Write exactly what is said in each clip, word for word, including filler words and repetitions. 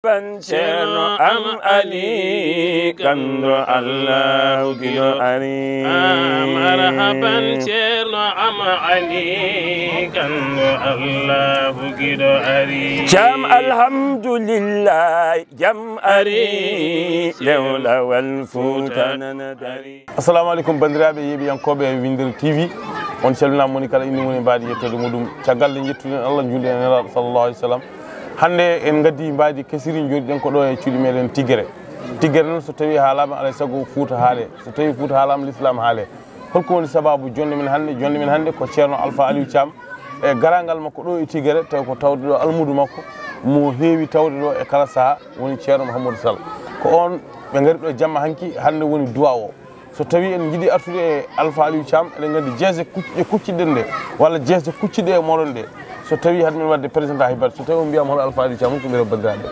Ban Ceerno am Ali, ganndo Allahu giɗo ari. Ah, marhaban Ceerno am Ali, ganndo Allahu giɗo ari. Jam alhamdulillah, jam ari, lewlawal Fuuta nana dari. Assalamu aleykum, banndiraaɓe yeeɓiyankooɓe Winndere T V. On calminaama, moni kala inde mum e mbaadi yettoode muɗum. Caggal nde njettuɗen Allah, njuulɗen e Nelaaɗo sallallahu alaihi wasallam. Hannde en ngaddi mbaadi kesiri, njooɗiɗen ko ɗo e cuuɗi meɗen Tiggere. Tiggere noon, so tawi haalaama, alay sago Fuuta haale. So tawi Fuuta haalaama, Lislaam haale. Holko woni sababu jonnde men hannde? Jonnde men hannde ko Ceerno Alpha Aliou Thiam. E garaangal makko ɗo e Tiggere, tawi ko tawde ɗo almuudo makko mo heewi tawde ɗo e kala saha, woni Ceerno Mouhamadou Sall. Ko on ɓe ngari ɗo jamma hanki, hannde woni duwa o. So tawi en njiɗi artude e Alpha Aliou Thiam, eɗen nganndi jeese kucci-, ɗe kucciɗen ɗe, walla jeese kucciɗe e moɗon ɗe. So tawi hade men waɗde présentation, hay baɗɗo, so tawi on mbiyama hono Alpha Aliou Thiam, ko mbiyata banndiraaɓe.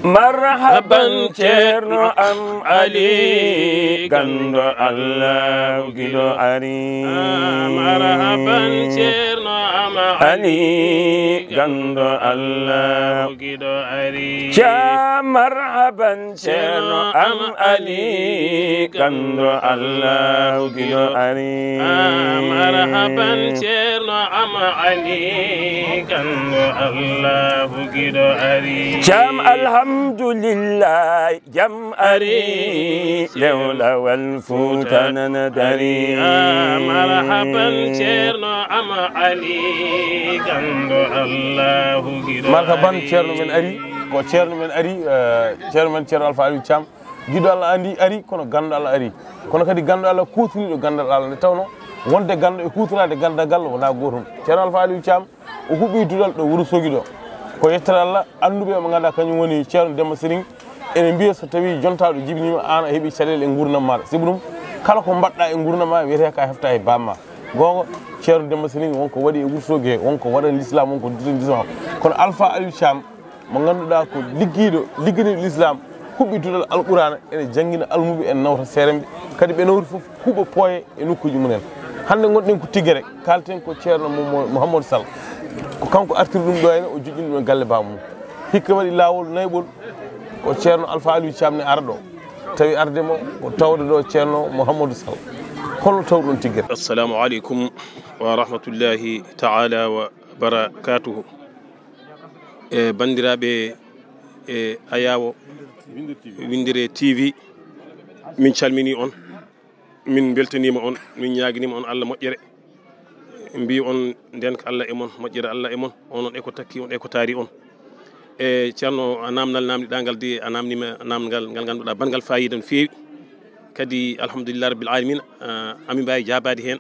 Marhaban Ceerno am Ali, ganndo Allahu giɗo ari. Ah, marhaban Ceerno am Ali, ganndo Allahu giɗo ari. Ja marhaban Ceerno am Ali, ganndo Allahu giɗo ari. Ah, marhaban Ceerno am Ali, ganndo Allahu giɗo ari. Jam alhamdulillah, jam ari, lewlawal Fuuta nana dari. Ah, marhaban Ceerno am Ali, ganndo Allahu giɗo ari. Marhaban Ceerno men ari, ko Ceerno men ari, eh, Ceerno men Ceerno Alpha Aliou Thiam. Giɗo Allah andi ari, kono ganndo Allah ari. Kono kadi ganndo Allah kuutoriiɗo ganndal Allah, nde tawno wonde ganndo e kuutoraade ganndal ngal wonaa gootum. Ceerno Alpha Aliou Thiam, o huɓɓi duɗal ɗo Wuro Soogi ɗo. Ko yettere Allah, annduɓe mo ngannduɗaa kañum woni Ceerno Demba Sering. Ene mbiya so tawi jontaaɗo jibiniima, aan a heɓi caɗeele e nguurndam maaɗa. Sibu ɗum, kala ko mbaɗɗaa e nguurndam maa, wiyetee ka hefta e baaba ma. Goonga, Ceerno Demba Sering wonko waɗi e Wuro Soogi he, wonko waɗani Lislaam, wonko dutani Lislaam. Kono Alpha Aliou Thiam, mo ngannduɗaa ko liggiiɗo, ligginiiɗo Lislaam, huɓɓi duɗal Alqur'aana, ene janngina almuɓe, ene nawta seeremɓe. Kadi ɓe nawri fof huɓa pooye e nokkuuji mum en. Hannde ngonɗen ko Tiggere, kaalten ko Ceerno Mo-, Mo-, Mouhamadou Sall. Ko kanko artiri ɗum ɗo henne, o joƴƴini ɗum e galle baaba mum. Hikka waɗi laawol nayɓol, ko Ceerno Alpha Aliou Thiam ne ara ɗo. Tawi arde mo, ko tawde ɗo Ceerno Mouhamadou Sall. Holno tawɗon Tiggere? Assalamu aleykum wa rahmatullahi ta'ala wa barakatuhu. E banndiraaɓe e ayaawo Winndere T V, min calminii on, min mbeltaniima on, min ñaaginiima on Allah moƴƴere. Mbii on ndeenka Allah e mon, moƴƴere Allah e mon, onon e ko takki on, e ko taari on. E Ceerno, a naamnal naamndiɗaa ngal de, a naamniima naamngal ngal ngannduɗaa banngal faayiida no feewi. Kadi alhamdulillah rabbil alamina, ah, amin mbaawi jaabaade heen.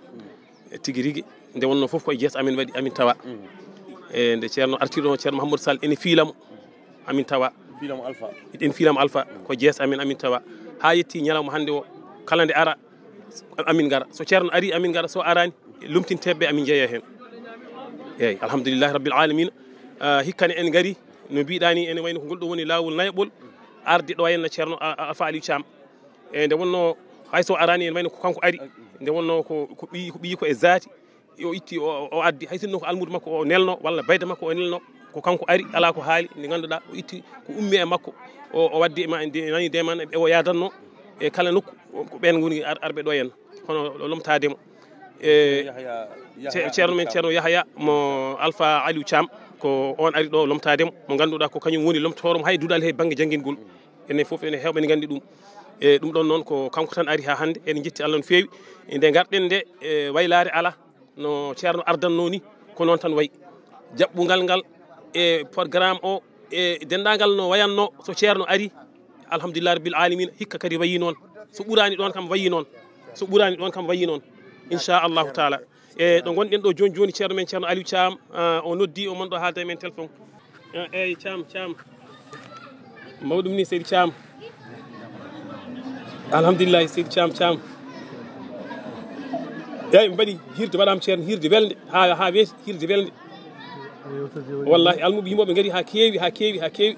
E tigi rigi, nde wonnoo fof ko e jees amin waɗi, amin tawa. E nde Ceerno artiri ɗo, Ceerno Mouhamadou Sall, ene fiila mo, amin tawa. Fiila mo Alpha. En fiila mo Alpha, ko jees amin, amin tawa. Haa yetti ñalawma hannde o, kala nde ara, amin ngara. So Ceerno ari, amin ngara. So araani, lomtinteeɓe ɓe, amin njeya heen. Eeyi, alhamdulillahi rabbil alamina. Ah, hikka ne en ngari, no mbiɗaa ni, ene wayno ko ngol ɗo woni laawol nayaɓol, arde ɗo henna Ceerno, a, a, Alpha Aliou Thiam. E nde wonnoo, hay so araani, ene wayno ko kanko ari. Nde wonnoo ko, ko ɓiyi, ko ɓiyi ko e zaati. O itti, o, o addi, hay sinno ko almuudo makko o nelno, walla bayda makko o nelno, ko kanko ari, alaa ko haali, nde ngannduɗaa, o itti ko ummi e makko, o, o waddi e ma, nde nani deman, ɓe o yaadanno e kala nokku, ko ɓeen ngoni ar-, arɓe ɗo henna, hono lomtaade mo. E Yahya, Yahya Ce-, Ceerno men, Thiam. Ceerno Yahya mo Alpha Aliou Thiam, ko on ari ɗo lomtaade mo, mo ngannduɗaa ko kañum woni lomtooro mo hay duɗal he bannge janngingol. Enen fof ene heewɓe ene nganndi ɗum. E ɗum ɗon noon ko kanko tan ari haa hannde. Ene njetti Allah no feewi. Nde ngarɗen nde, e waylaare alaa no Ceerno ardannoo ni, ko noon tan wayi. Jaɓɓungal ngal e programme o e denndaangal no wayatnoo, so Ceerno ari, alhamdulillah rabbil alamina, hikka kadi wayi noon. So ɓuraani ɗoon kam wayi noon. So ɓuraani ɗoon kam wayi noon. Inchallahu taala. E ɗo ngonɗen ɗo jooni jooni, ceerno men, Ceerno Aliou Thiam, ah, o noddi, o mon ɗo haalda e men téléphone. Ah, eyyi, Thiam, Thiam. Mawɗum ni, Seydi Thiam. Alhamdulillahi, Seydi Thiam, Thiam. Eyyi, mbaɗi hirde, waɗaama, ceerno, hirde welnde, haa, haa weeti, hirde welnde. Wallahi, almuɓe yimɓe ɓe ngari haa keewi, haa keewi, haa keewi.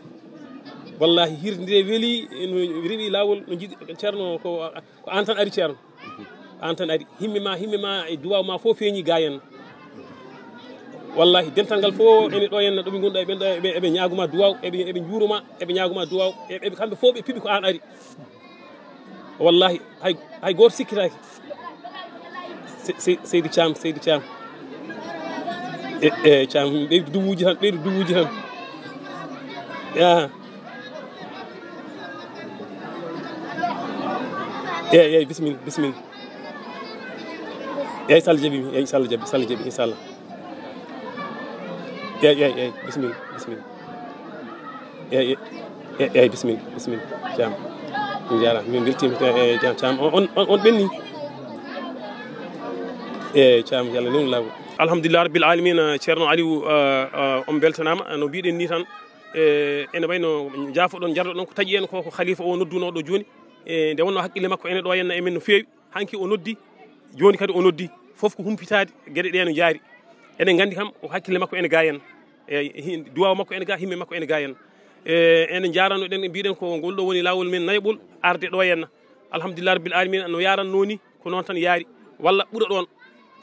Wallahi, hirde nde weli, no rewi laawol, no njiɗi, ceerno, ko Ko aan tan ari, ceerno. Aan tan ari. Himme ma, himme ma e duwaaw ma fof feeñi ga henna. Wallahi, dental ngal fof ene ɗo henna, ɗo ɓe ngonɗa, ɓen ɗo eɓe, eɓe ñaaguma duwaw, eɓe, eɓe njuuruma, eɓe ñaaguma duwaw, eɓe, eɓe, kamɓe fof ɓe piɓi ko an ari. Wallahi, hay, hay gooto sikkitaaki. Se-, se-, Seydi Thiam, Seydi Thiam. E, e, Thiam, ɓeydu duwuuji tan, ɓeydu duwuuji tan. Ya. Eey, eey, bisimilla, bisimilla. Eey, so Allah jaɓi, eey, so Allah jaɓi, so Allah jaɓi, inchallah. Eey, eey, eey, bisimilla, bisimilla. Eey, eey, eey, eey, bisimilla, bisimilla. Thiam. On njaaraama, min mbeltiima, eey, eey, Thiam, Thiam, on, on, on, on ɓenni. Eey, Thiam, Yalla newnu laawol. Alhamdulillah Rabbil Alamina, Ceerno Aliou, eh, eh, on mbeltanaama, no mbiɗen ni tan. Eh, ene wayi no njaafoɗon, njarloɗon ko taƴi en ko, ko khalifa o noddunoo ɗo jooni. Eh, nde wonnoo hakkille makko ene ɗo henna e men no feewi. Hanki o noddi, jooni kadi o noddi. Fof ko humpitaade, geɗe ɗe no njaari. Eɗen nganndi kam, o hakkille makko ene ga henna. E, hi-, duwaaw makko ene ga, himme makko ene ga henna. E, ene njaarano ɗen, mbiɗen ko ngol ɗo woni laawol men nayaɓol arde ɗo henna. Alhamdulillah Rabbil Alamina, no yaranno ni, ko noon tan yaari. Walla ɓura ɗoon.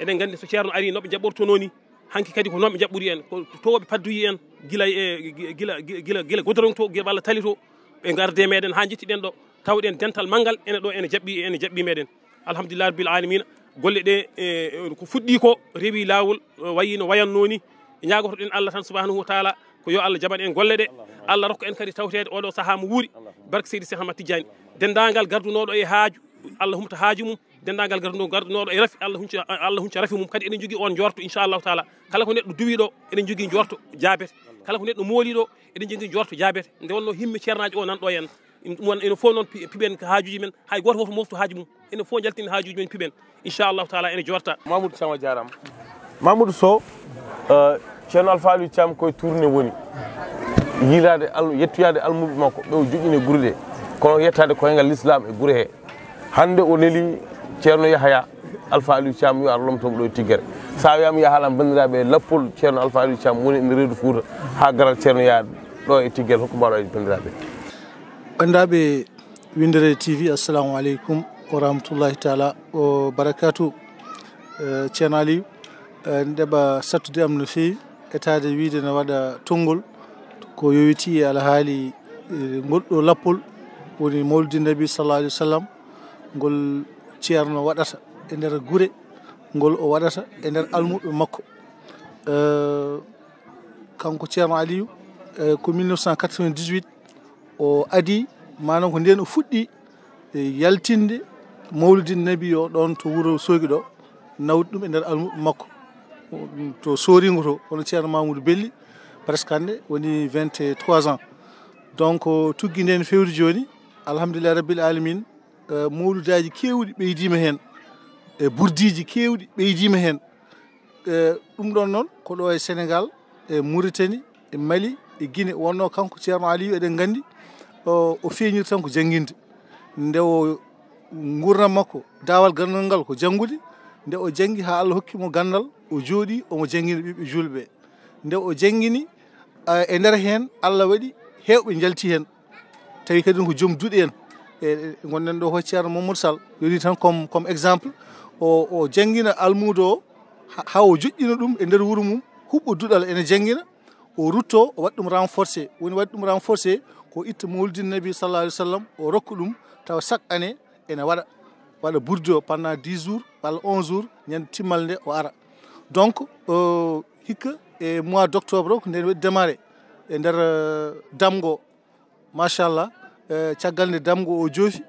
Eɗen nganndi so Ceerno ari, no ɓe jaɓɓortonoo ni, hanki kadi ko noon ɓe jaɓɓori en. Ko to ɓe paddoyi en, gila e, gi-, gila, gi-, gila, gila godoron to, gila walla tali to, ɓe ngarde meɗen haa njetti ɗen ɗo. Tawɗen dental manngal, ene ɗo, ene jaɓɓi, ene jaɓɓi meɗen. Alhamdulillah Rabbil Alamina. Golle ɗe, e, ko fuɗɗi ko, rewi laawol, e, wayi no wayannoo ni. E ñaagotoɗen Allah tan subhanahu wa taala, ko yo Allah jaɓan en golle ɗe. Allah rokka en kadi tawteede oɗo sahaa mo wuuri. Barke Seydi Cheikh Ahmad Tidiane. Denndaangal gardunooɗo e haaju, Allah humta haaju mum. Denndaangal garduno-, gardunooɗo e rafi, Allah hunca, Allah hunca rafi mum. Kadi eɗen njogii oon njoorto, inchallahu taala. Kala ko neɗɗo duwii ɗo, eɗen njogii njoorto jaabete. Kala ko neɗɗo mooli ɗo, eɗen njogii njoorto jaabete. Nde wonnoo himme ceernaajo o nan ɗo henna. Ɗum won enen fof noon pi-, piɓen ko haajuuji men, hay gooto fof moftu haaju mum. Enen fof njaltinen haajuuji men, piɓen. Inchallahu taala ene joorta. Mamoudou Thiam a jaaraama. Mamoudou Sow, eh, Ceerno Alpha Aliou Thiam koye tournée woni. Yiilaade al-, yettoyaade almuɓe makko, ɓe o joƴƴini e gure ɗe. Kono yettaade koyngal l'islam e gure he. Hannde o neli Ceerno Yahaya Alpha Aliou Thiam yo ar lomto mo ɗo e Tiggere. Sa wiyaama yo a haalan banndiraaɓe lappol Ceerno Alpha Aliou Thiam woni e nder reedu Fuuta haa garal Ceerno Yahaya ɗo e Tiggere, hokku mbaɗo e banndiraaɓe. Banndiraaɓe Winndere T V, assalamu aleykum wa rahmatullahi taala wa barakatuh. Eh, Ceerno Aliou, eh, ndeɓa sattude am no feewi, etaade wiyde no waɗa tonngol ko yowitii e alhaali, eh, ngol ɗo lappol, woni Mawlidi Nabi sallallahu alayhi wa sallam, ngol Ceerno waɗata e nder gure, ngol o waɗata e nder almuɓɓe makko. Eh, kanko Ceerno Aliou, eh, ko mille neuf cent quatre-vingt-dix-huit o adii, maanaam ko ndeen o fuɗɗii e yaltinde Mawlidi Nabi o ɗoon to wuro Soogi ɗo, nawdi ɗum e nder almuɓɓe makko. To Sooringo to, hono Ceerno Mamoudou Belli, presque hannde woni vingt-trois ans. Donc, tuggi ndeen fewde jooni, alhamdulillahi rabbil alamin, eh, mawludaaji keewɗi ɓeydiima heen, e burdiiji keewɗi ɓeydiima heen. Eh, ɗum ɗoon noon, ko ɗo e Senegal, e Mauritanie, e Mali, e Guinée, wonnoo kanko Ceerno Aliou, eɗen nganndi, o, o feeñiri tan ko jannginde. Nde o nguurndam makko, daawal ganndal ngal ko janngude, nde o janngi haa Allah hokki mo ganndal, o jooɗii, omo janngina ɓiɓɓe juulɓe ɓe. Nde o janngini, a, e nder heen, Allah waɗi heewɓe njalti heen. Tawi kadi ko joom duɗe en. E, e, ngonɗen ɗo ko Ceerno Mamadou Sall, yoni tan comme, comme exemple. O, o janngina almuudo o, ha, haa o joƴƴina ɗum e nder wuro mum, huɓɓo duɗal ene janngina, o rutto, o waɗi ɗum renforcé. Woni waɗi ɗum renforcé, ko itta Mawlidin Nabi sallallahu alayhi wa sallam, o rokka ɗum, tawa chaque année ene waɗa, waɗa burdi o pendant dix jours walla onze jours, ñande timmal nde o ara. Donc, euh, hikka e mois d' octobre o, ko nden waɗi démarré e nder, euh, damgo. Machallah, eh, caggal nde damgo o joofi,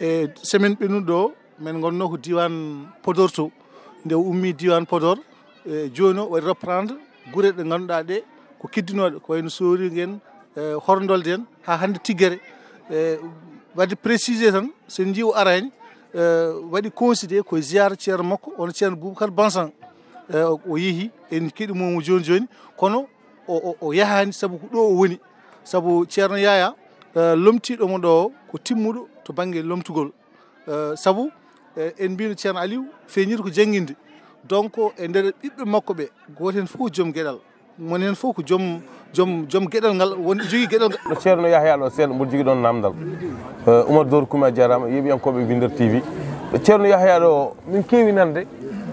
e semaine ɓennuɗo o, men ngonno ko diiwaan Podor to. Nde o ummi diiwaan Podor, e jooni o waɗi reprendre gure ɗe ngannduɗaa ɗe ko kiddinooɗe, ko wayno Sooringo en, eh, Horndolde en, haa hannde Tiggere. Eh, waɗde précisé tan, so en njii o araani, eh, waɗi considéré ko ziyaara ceerno makko, hono Ceerno Boubacar Bansang. Eh, o, o yehi, en keɗi mo jooni jooni, kono o, o, o yahaani sabu ko ɗo o woni. Sabu Ceerno Yaya, eh, lomtiiɗo mo ɗo o ko timmuɗo to bannge lomtugol. Eh, sabu, eh, en mbino Ceerno Aliou feeñiri ko jannginde. Donc, e nder ɓiɓɓe makko ɓe, gooto heen fof ko joom geɗal. Mon heen fof ko joom, joom, joom geɗal ngal, woni jogii geɗal ngal. Ɗo Ceerno Yahaya ɗo seeɗa, mboɗo jogii ɗoon naamndal. Eh, Oumar Dor Koumi a jaaraama, yeeɓiyankooɓe Winndere T V. Ɗo Ceerno Yahaya ɗo, min keewi nande,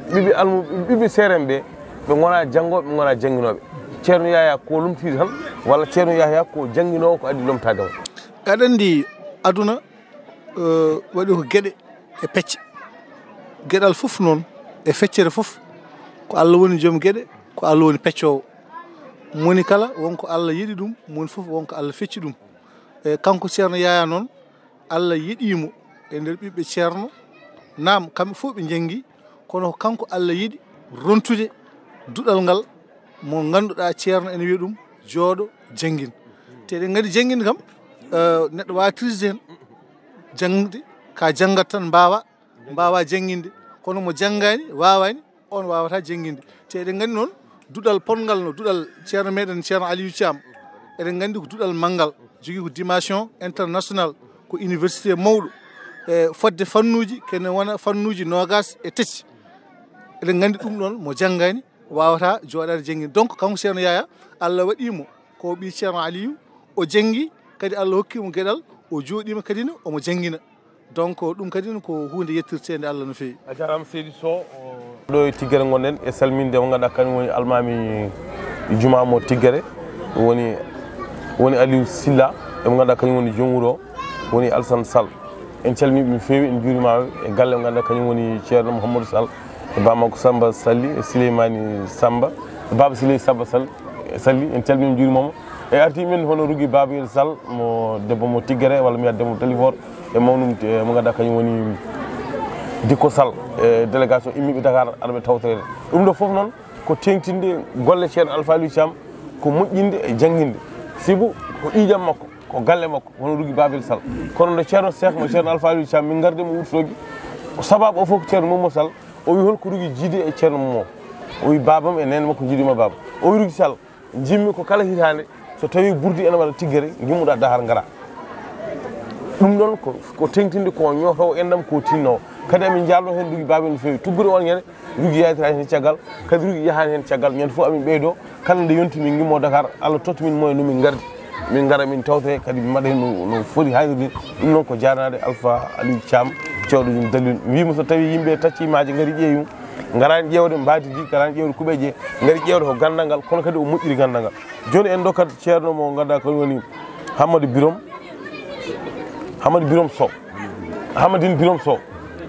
ɓiɓɓe almu-, ɓiɓɓe seerenɓe, Ɓe ngonaa janngooɓe, ɓe ngonaa jannginooɓe. Ceerno Yahya ko lomtiiɗo tan, walla Ceerno Yahya ko jannginoowo, ko adii lomtaade mo. Aɗa anndi aduna, eh, waɗi ko geɗe e pecce. Geɗal fof noon e feccere fof, ko Allah woni joom geɗe, ko Allah woni peccoowo. Moni kala won ko Allah yiɗi ɗum, moni fof won ko Allah fecci ɗum. E kanko Ceerno Yahya noon, Allah yiɗii mo e nder ɓiɓɓe Ceerno. Naam, kamɓe fof ɓe njanngi, kono ko kanko Allah yiɗi rontude duɗal ngal, mo ngannduɗaa Ceerno ene wiya ɗum, "Jooɗo, janngin." Te eɗen nganndi jannginde kam, eh, neɗɗo waawa trisde heen. Jaŋde, ka janngat tan mbaawa, mbaawa jannginde. Kono mo janngaani, waawaani, on waawata jannginde. Te eɗen nganndi noon, duɗal potngal no, duɗal Ceerno meɗen, Ceerno Aliou Thiam. Eɗen nganndi ko duɗal manngal, jogii ko dimension international, ko université mawɗo. E fodde fannuuji, kene wona fannuuji noogas e tati. Eɗen nganndi ɗum ɗoon, mo janngaani, waawata jooɗaade jannginde. Donc, kanko Ceerno Yahya, Allah waɗii mo ko ɓii Ceerno Aliou, o janngi, kadi Allah hokkii mo geɗal, o jooɗiima kadi ne omo janngina. Donc, ɗum kadi ne ko huunde yettirteende Allah no feewi. A jaaraama, seydi Sow. Ɗo e Tiggere ngonɗen, e salminde mo ngannduɗaa kañum woni almaami jumaa mo Tiggere, woni, woni Aliou Sylla, e mo ngannduɗaa kañum woni joom wuro o, woni Alassane Sall. En calminii ɓe no feewi, en njuuriima ɓe, e galle mo ngannduɗaa kañum woni Ceerno Mouhamadou Sall, e baa makko Samba Sall, e Souleymani Samba, e baaba Souley Samba Sall, e Sall, en calminii, en njuuriima mo. E arti men hono Rougui Babayel Sall, mo debbo mo Tiggere, walla mi wiya debbo mo Dalifort, e mawnum, e mo ngannduɗaa kañum woni Dikko Sall, e délégation immiiɓe Dakar, arɓe tawtoreede. Ɗum ɗo fof noon ko teeŋtinde golle Ceerno Alpha Aliou Thiam, ko moƴƴinde e jannginde. Sibu ko ƴiiƴam makko, ko galle makko, hono Rougui Babayel Sall. Kono nde Ceerno Seek mo Ceerno Alpha Aliou Thiam, min ngarde mo Wourossogui, ko sababu o fof ko Ceerno Momo Sall, o wi, "Hol ko Rougui jiidi e Ceerno Momo?" O wi, "Baabam e neene makko jiidi ma baaba." O wi, "Rougui Sall, njiɗmi ko kala hitaande, so tawii burdi ene waɗa Tiggere, ngimmoɗaa Dakar ngaraa." Ɗum ɗoon ko, ko teeŋtinde ko ñootoowo enɗam, ko tinnoowo. Kadi amin njaalnoo heen Rougui Babayel no feewi. Tuggude oon ñande, Rougui yaltiraani heen caggal, kadi Rougui yahaani heen caggal. Ñande fof amin ɓeydoo, kala nde yonti min ngimmoo Dakar, Allah totta min moyen no min ngardi. Min ngara, min tawtoya, kadi min mbaɗa heen no, no foti haanirde. Ɗum noon ko jaarnaade Alpha Aliou Thiam, cewɗo ɗum dalil. Wiima so tawii yimɓe tacci maaje ngari ƴeewi mo, ngaraani ƴeewde mbaadi ndi, ngaraani ƴeewde kuɓeeje, ngari ƴeewde ko ganndal ngal, kono kadi o moƴƴiri ganndal ngal. Jooni en ndokkat ceerno mo ngannduɗaa ko woni Hammadou Birom, Hammadou Birom Sow. Hammadine Birom Sow,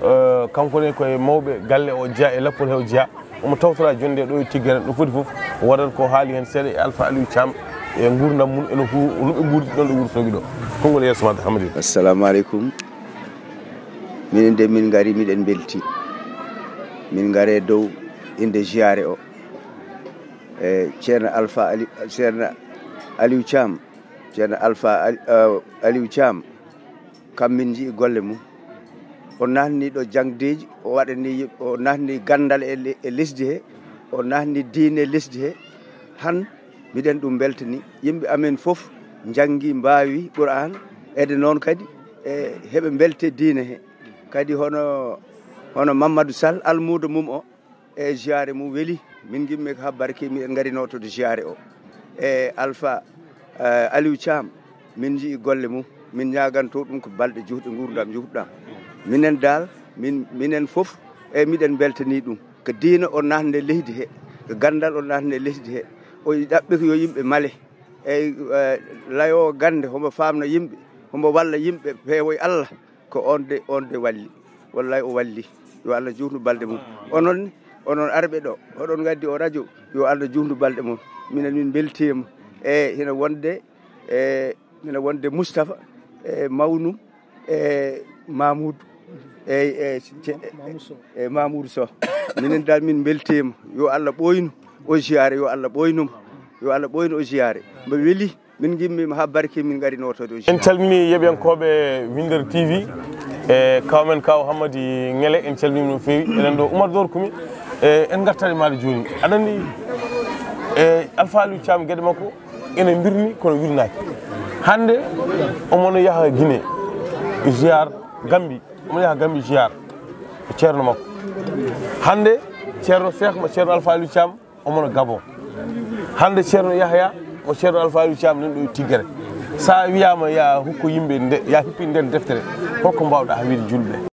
eh, kanko ne ko e mawɓe galle o jeyaa, e lappol he o jeyaa. Omo tawtora jonnde ɗo e Tiggere, ɗo foti fof, waɗat ko haali heen seeɗa e Alpha Aliou Thiam, e nguurndam mum, eno hu-, no ɓe nguurdi ɗon ɗo Wourossogui ɗo. Konngol yeeso maɗa, Hammadine. Assalamu aleykum. Minen de min ngari, miɗen mbelti. Min ngare dow innde ziyaare o. E Ceerno Alpha Ali, Ceerno Aliou Thiam, Ceerno Alpha Ali, eh, Aliou Thiam, kam min njii golle mum. O naatni ɗo jaŋdeeji, o waɗani yim-, o naatni ganndal e le-, e lesdi he, o naatni diine e lesdi he. Han miɗen ɗum mbeltani. Yimɓe amen fof njanngi, mbaawi Qur'aan, ede noon kadi, e heɓe mbelte diine he. Kadi hono, hono Mamadou Sall, almuudo mum o, e ziyaare mum weli. Min ngimmi ko habbarki, miɗen ngari nootode ziyaare o. E Alpha, eh, Aliou Thiam, min njii golle mum, min ñaaganto ɗum ko balɗe juutɗe nguurndam juutɗam. Minen dal, min, minen fof, e miɗen mbeltanii ɗum. Ko diina o naatnde leydi he, ko ganndal o naatnde leydi he. O ɗaɓɓi ko yo yimɓe male. Eyi, eh, layoowo gannde, homo faamna yimɓe, homo walla yimɓe, peewoy Allah. Ko on de, on de walli. Wallay o walli. Yo Allah juutnu balɗe mum. Onon, onon arɓe ɗo, oɗon ngaddi o radio, yo Allah juutnu balɗe mum. Minen min mbeltiima. E hino wonde, e hino wonde Moustapha, e mawnum, e Mamoudou, e, e, ce-, e Mamoudou Sow. Minen dal min mbeltiima. Yo Allah ɓooynu o ziyaare, yo Allah ɓooynum. Yo Allah ɓooynu o ziyaare. Mbo weli. Min ngimmiima haa barki, min ngari nootode o. En calminii yeɓiyankooɓe Winndere T V, e kaaw men kaaw Hammadi Ŋele, en calminiima no feewi. Enen ɗo Oumar Dor Kumi, e en ngartat e maaɗa jooni. Aɗa anndi, e Alpha Aliou Thiam geɗe makko ene mbirni kono wirnaaki. Hannde omo no yaha Guinée, ziyaar Gambie, omo yaha Gambie ziyaar e ceerno makko. Hannde ceerno Cheikh mo ceerno Alpha Aliou Thiam omo no Gabon. Hannde ceerno Yahya mo ceerno Alpha Aliou Thiam nan ɗo e Tiggere. So a wiyaama ya hokku yimɓe nde, ya hippi nden deftere, holko mbaawɗaa wiide julɓe?